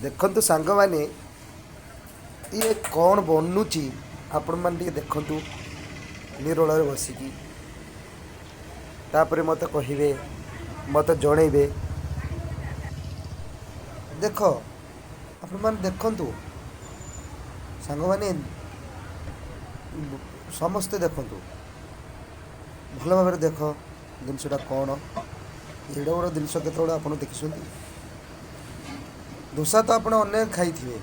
ଦେଖନ୍ତୁ ସାଙ୍ଗମାନେ, ଇଏ କ'ଣ ବନୁଛି, ଆପଣମାନେ ଟିକେ ଦେଖନ୍ତୁ ନିରୋଳରେ ବସିକି, ତାପରେ ମୋତେ କହିବେ, ମୋତେ ଜଣେଇବେ। ଦେଖ, ଆପଣମାନେ ଦେଖନ୍ତୁ ସାଙ୍ଗମାନେ, ସମସ୍ତେ ଦେଖନ୍ତୁ ଭଲ ଭାବରେ। ଦେଖ ଜିନିଷଟା କ'ଣ, ଏଡ଼େ ବଡ଼ ଜିନିଷ କେତେବେଳେ ଆପଣ ଦେଖିଛନ୍ତି? ଦୋସା ତ ଆପଣ ଅନେକ ଖାଇଥିବେ,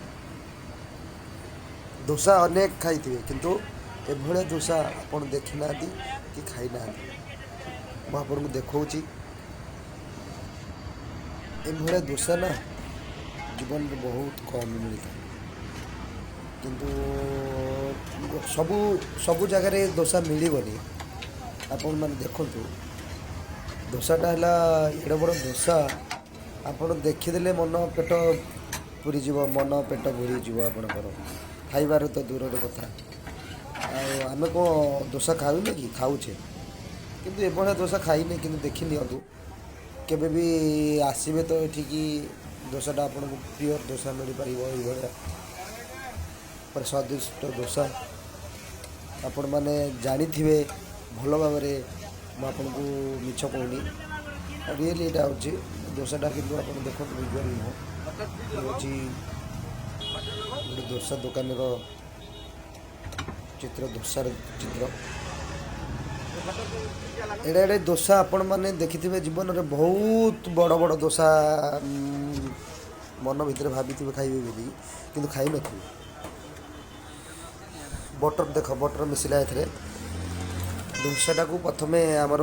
ଦୋସା ଅନେକ ଖାଇଥିବେ, କିନ୍ତୁ ଏଭଳିଆ ଦୋସା ଆପଣ ଦେଖିନାହାନ୍ତି କି ଖାଇନାହାନ୍ତି। ମୁଁ ଆପଣଙ୍କୁ ଦେଖାଉଛି। ଏଭଳିଆ ଦୋସା ନା ଜୀବନରେ ବହୁତ କମ୍ ମିଳିଥାଏ, କିନ୍ତୁ ସବୁ ସବୁ ଜାଗାରେ ଦୋସା ମିଳିବନି। ଆପଣମାନେ ଦେଖନ୍ତୁ, ଦୋସାଟା ହେଲା ଏଡ଼େ ବଡ଼ ଦୋସା, ଆପଣ ଦେଖିଦେଲେ ମନ ପେଟ ପୁରିଯିବ, ମନ ପେଟ ଭରିଯିବ ଆପଣଙ୍କର, ଖାଇବାର ତ ଦୂରର କଥା। ଆଉ ଆମେ କ'ଣ ଦୋସା ଖାଉନେ କି? ଖାଉଛେ, କିନ୍ତୁ ଏଭଳିଆ ଦୋସା ଖାଇନେ। କିନ୍ତୁ ଦେଖି ନିଅନ୍ତୁ, କେବେ ବି ଆସିବେ ତ ଏଠିକି ଦୋସାଟା ଆପଣଙ୍କୁ ପିଓର ଦୋସା ମିଳିପାରିବ, ଏଇଭଳିଆ ପୁରା ସ୍ୱାଦିଷ୍ଟ ଦୋସା। ଆପଣମାନେ ଜାଣିଥିବେ ଭଲ ଭାବରେ, ମୁଁ ଆପଣଙ୍କୁ ମିଛ କହୁନି, ରିଏଲି ଏଇଟା ହେଉଛି ଦୋସାଟା। କିନ୍ତୁ ଆପଣ ଦେଖନ୍ତୁ, ଭିଜୁଆଲ୍ ନୁହଁ, ହେଉଛି ଗୋଟେ ଦୋସା ଦୋକାନର ଚିତ୍ର, ଦୋସାର ଚିତ୍ର। ଏଡ଼େ ଏଡ଼େ ଦୋସା ଆପଣମାନେ ଦେଖିଥିବେ ଜୀବନରେ, ବହୁତ ବଡ଼ ବଡ଼ ଦୋସା ମନ ଭିତରେ ଭାବିଥିବେ ଖାଇବେ ବୋଲି, କିନ୍ତୁ ଖାଇନଥିବେ। ବଟର୍ ଦେଖ, ବଟର୍ ମିଶିଲା ଏଥିରେ। ଦୋସାଟାକୁ ପ୍ରଥମେ ଆମର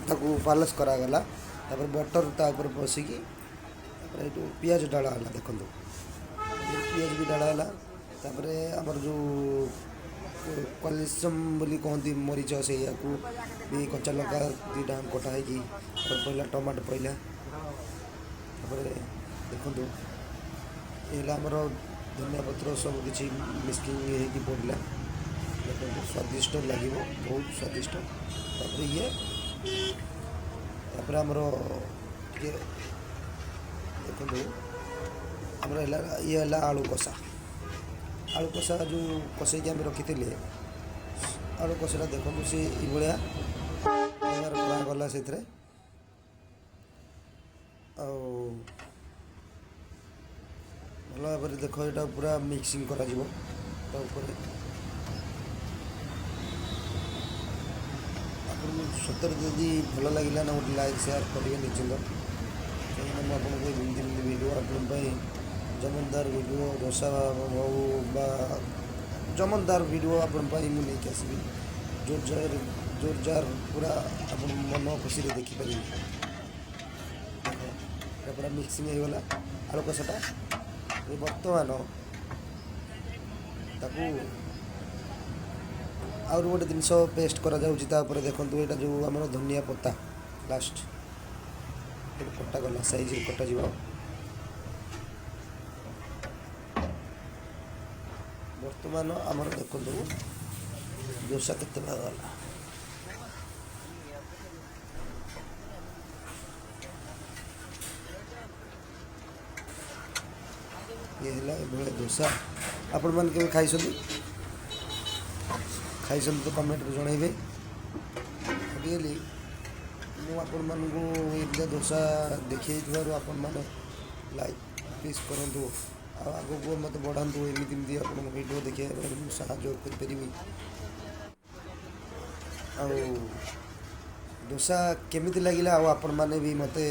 ତାକୁ ପାଲସ କରାଗଲା, ତାପରେ ବଟର୍ ତା ଉପରେ ବସିକି, ତାପରେ ଏଇଠୁ ପିଆଜ ଡାଳା ହେଲା। ଦେଖନ୍ତୁ, ପିଆଜ ବି ଡାଳା ହେଲା। ତାପରେ ଆମର ଯେଉଁ କ୍ୟାପ୍ସିକମ୍ ବୋଲି କହନ୍ତି, ମରିଚ, ସେଇଆକୁ ବି କଞ୍ଚା ଲଙ୍କା ଦୁଇଟା କଟା ହେଇକି ତାପରେ ପଡ଼ିଲା, ଟମାଟୋ ପଡ଼ିଲା। ତାପରେ ଦେଖନ୍ତୁ, ଏ ହେଲା ଆମର ଧନିଆ ପତ୍ର, ସବୁ କିଛି ମିକ୍ସିଂ ହେଇକି ପଡ଼ିଲା। ଦେଖନ୍ତୁ, ସ୍ୱାଦିଷ୍ଟ ଲାଗିବ, ବହୁତ ସ୍ୱାଦିଷ୍ଟ। ତାପରେ ଇଏ, ତାପରେ ଆମର ଟିକେ ଦେଖନ୍ତୁ, ଆମର ହେଲା ଇଏ ହେଲା ଆଳୁ କଷା। ଆଳୁ କଷା ଯେଉଁ କଷେଇକି ଆମେ ରଖିଥିଲେ, ଆଳୁ କଷାଟା ଦେଖନ୍ତୁ, ସେ ଏଇଭଳିଆ ବ୍ୟବହାର କରାଗଲା ସେଥିରେ। ଆଉ ଭଲ ଭାବରେ ଦେଖ, ଏଇଟା ପୁରା ମିକ୍ସିଂ କରାଯିବ ତା ଉପରେ। ଆପଣଙ୍କୁ ସତରେ ଯଦି ଭଲ ଲାଗିଲା ନା, ଗୋଟେ ଲାଇକ୍ ସେୟାର କରିବେ ନିଶ୍ଚିନ୍ତ, କାହିଁକିନା ମୁଁ ଆପଣଙ୍କୁ ଏମିତି ଏମିତି ଭିଡ଼ିଓ ଆପଣଙ୍କ ପାଇଁ ଜମନଦାର ଭିଡ଼ିଓ, ଦୋସା ହଉ ବା ଜମନଦାର ଭିଡ଼ିଓ ଆପଣଙ୍କ ପାଇଁ ମୁଁ ନେଇକି ଆସିବି। ଜୋରଜାର ଜୋରଜାର ପୁରା ଆପଣ ମନ ଖୁସିରେ ଦେଖିପାରିବେ। ଦେଖ, ଏଇଟା ପୁରା ମିକ୍ସିଂ ହେଇଗଲା ଆଳୁ କଷାଟା। ଏ ବର୍ତ୍ତମାନ ତାକୁ ଆହୁରି ଗୋଟେ ଜିନିଷ ପେଷ୍ଟ କରାଯାଉଛି ତା ଉପରେ। ଦେଖନ୍ତୁ, ଏଇଟା ଯେଉଁ ଆମର ଧନିଆ ପତା ଲାଷ୍ଟ ଏଇଟା କଟାଗଲା, ସାଇଜରେ କଟାଯିବ। ବର୍ତ୍ତମାନ ଆମର ଦେଖନ୍ତୁ ଦୋସା କେତେ ଭାଗ ଗଲା। ଇଏ ହେଲା ଏଭଳିଆ ଦୋସା। ଆପଣମାନେ କେବେ ଖାଇଛନ୍ତି? ଖାଇଛନ୍ତି ତ କମେଣ୍ଟରେ ଜଣାଇବେ। ରିଏଲି ମୁଁ ଆପଣମାନଙ୍କୁ ଏମିତିଆ ଦୋସା ଦେଖେଇଥିବାରୁ ଆପଣମାନେ ଲାଇକ୍ ପ୍ଲିଜ୍ କରନ୍ତୁ ଆଉ ଆଗକୁ ମୋତେ ବଢ଼ାନ୍ତୁ। ଏମିତି ଏମିତି ଆପଣଙ୍କ ଭିଡ଼ିଓ ଦେଖିବା ପାଇଁ ମୁଁ ସାହାଯ୍ୟ କରିପାରିବି। ଆଉ ଦୋସା କେମିତି ଲାଗିଲା, ଆଉ ଆପଣମାନେ ବି ମୋତେ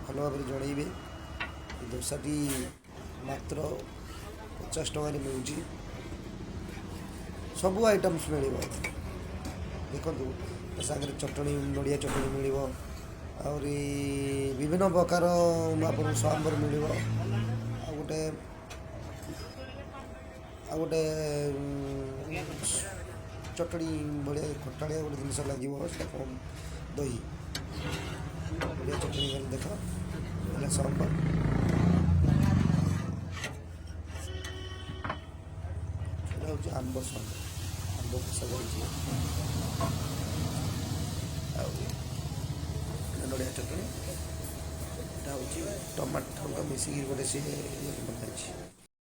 ଭଲ ଭାବରେ ଜଣାଇବେ। ଦୋସାଟି ମାତ୍ର 50 ଟଙ୍କାରେ ମିଳୁଛି, ସବୁ ଆଇଟମ୍ସ ମିଳିବ ଏଥିରେ। ଦେଖନ୍ତୁ, ତା ସାଙ୍ଗରେ ଚଟଣି, ନଡ଼ିଆ ଚଟଣି ମିଳିବ, ଆହୁରି ବିଭିନ୍ନ ପ୍ରକାର ଆପଣଙ୍କୁ ସାମ୍ବର ମିଳିବ, ଆଉ ଗୋଟେ ଚଟଣି ଭଳିଆ ଖଟାଳିଆ ଗୋଟେ ଜିନିଷ ଲାଗିବ, ସେଇଟା କ'ଣ, ଦହି, ନଡ଼ିଆ ଚଟଣି ହେଲେ। ଦେଖ, ହେଲା ସାମ୍ବର। ଏଇଟା ହେଉଛି ଆମ୍ବ ସାମ୍ବର, ଆମ୍ବ କଷା ଯାଇଛି। ଆଉ ନଡ଼ିଆ ଚଟଣି, ଏଇଟା ହେଉଛି ଟମାଟୋ ମିଶିକି ଗୋଟେ ସିଏ ବନାହେଇଛି।